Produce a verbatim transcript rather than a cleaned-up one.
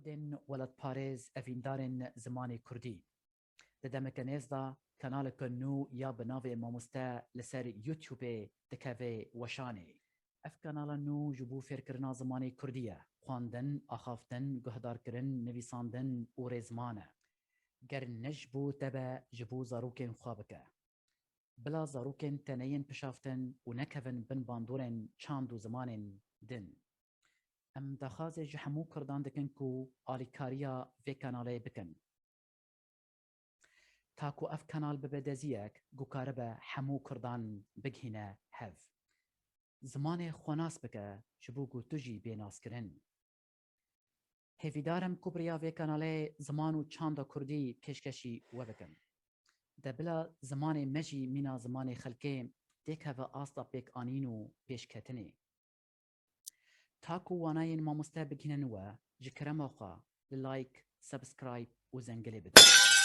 Dên welatparêz evîndarên zimanê kurdî. Di demeke nêz de kanaleke nû ya bi navê Mamoste li ser YouTubeê dikeve weşanê. Ev kanala nû ji bo fêrkirina zimanê kurdî ye. Xwendin, axaftin, guhdarkirin, nivîsandin û rêzman e. Ger ne ji bo te be, ji bo zarokên xwe bike. Bila zarokên te neyên pişaftin û nekevin bin bandorên çand û zimanên din. Em daxwazê ji hemû kurdan dikin ku alîkariya vê kanalê bikin. Ta ku ev kanal bibe deziyek ku karibe hemû kurdan bigihîne hev. Zimanê xwe nas bike, ji bo ku tu jî bê naskirin. Hêvîdar im ku bi riya vê kanalê ziman û çanda kurdî pêşkêşî we bikim. De bila zimanê me jî mîna zimanê xelkê têkeve asta pêkanîn û pêşketinê. Ta ku wanayên mamoste bigihînin we, ji kerema xwe li like, subscribe û zengilê bidin.